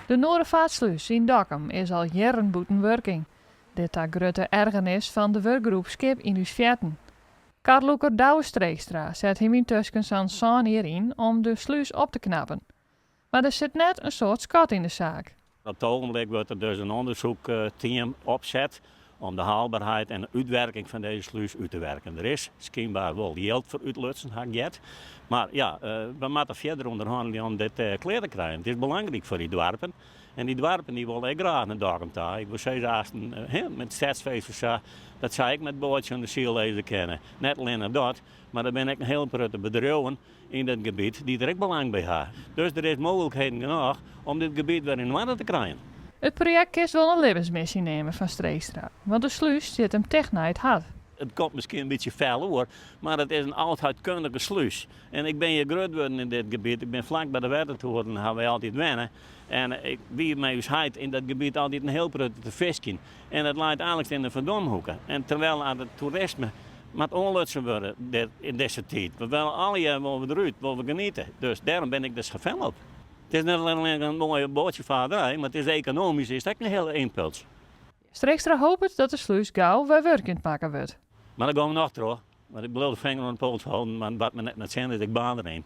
De Noardervaartslús yn Dokkum is al jierren bûten wurking. Dit ta grutte ergernis fan de wurkgroep Skip yn ús Fearten. Karlûker Douwe Streekstra set him yntusken sa'n 7 jier yn om de slús op te knappen. Mar der sit net in soad skot yn de saak. Op it ogenblik wurdt der dus in ûndersyksteam opset om de haalbaarheid en de útwurking fan dizze slús út te wurkjen. Der is skynber wol jild foar útlutsen, ha ik heard. Mar ja, we moatte fierder ûnderhannelje om dit klear te krijen. It is belangryk foar dy doarpen. En dy doarpen dy wolle ek graach nei Dokkum ta. Ik wol sizze, aansten, mei it stedsfeest sa, dat sy ek mei it boatsje oan de syl lizze kinne. Net allinnich dat, mar der binne ek in hiel protte bedriuwen yn dit gebiet dy't der ek belang by ha. Dus der is mooglikheden genôch om dit gebiet wer yn oarder te krijen. It projekt kinst wol in libbensmissy neame fan Streekstra, want de slús sit him ticht nei it hert. It komt miskien in bytsje fel oer, mar it is in âldheidkundige slús. En ik bin hjir grut wurden yn dit gebiet. Ik bin flak by de wettertoren, ha wy altyd wenne. En ik wie mei ús heit yn dat gebiet altyd in hiel protte te fiskjen. En it leit eigentlik yn de ferdomhoeke. En terwyl aan it toerisme moat oanlutsen wurde yn dizze tiid. We wolle allegear wolle we derút, wolle we geniete. Dus dêrom bin ik der sa fel op. It is net allinnich in moaie boatsjefaarderij, mar it is ekonomysk is it ek in hiele ympuls. Streekstra hopet dat de slús gau wer wurkjend makke wurdt. Mar dan gean we noch troch. Want ik bliuw de finger oan de pols hâlden, mar wat my net net sin is, ik baan deryn.